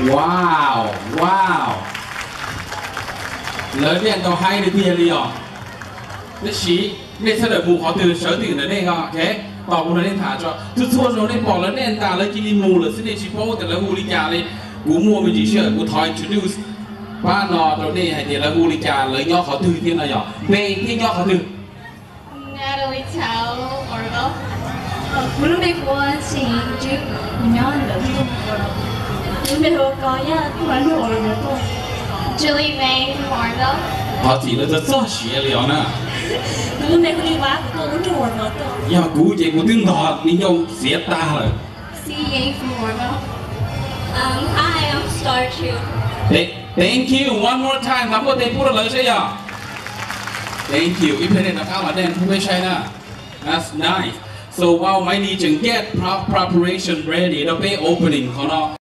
Wow, wow. Lawv niaj ntau haib li tiag li os. Tab sis nej sawv daws mus qhov twg sawv twm ntawm nej os, ok? Tos kuv nrog nej tham tso. Txhua txhua zaus nej pom lawv niaj ntas lawv cia li mus lawm xwb, nej tsis paub tias lawv hu li cas li. Kuv muaj me ntsis sij hawm kuv thov introduce pab no rau nej hais tias lawv hu li cas, lawv nyob qhov twg thiab no yog npe thiab nyob qhov twg. Natalie Tao Orville. Kuv lub npe hu ua Tsis Ntsis, kuv nyob ntawm Ntuj Orville. Kuv lub npe hu ua Kos Yaj, kuv ua Ntuj Orville tuaj. Julie May from Orville. Qhov txim lawv txog txog siav li os na. Kuv lub npe hu Li Vas, kuv tuaj lub Ntuj Orville tuaj. Yog kuv ces kuv twb ntog li ncauj xiav tag lawm. C Yang from Orville. Um, hi, I'm Star Chu. Thank you, one more time, thov muaj tes pub rau lawv seb yog. Thank you, ib pliag nej rov qab los nej pub peb saib na. That's nice. So while Maiv Lis tseem get pro- preparation ready rau peb opening qhov no,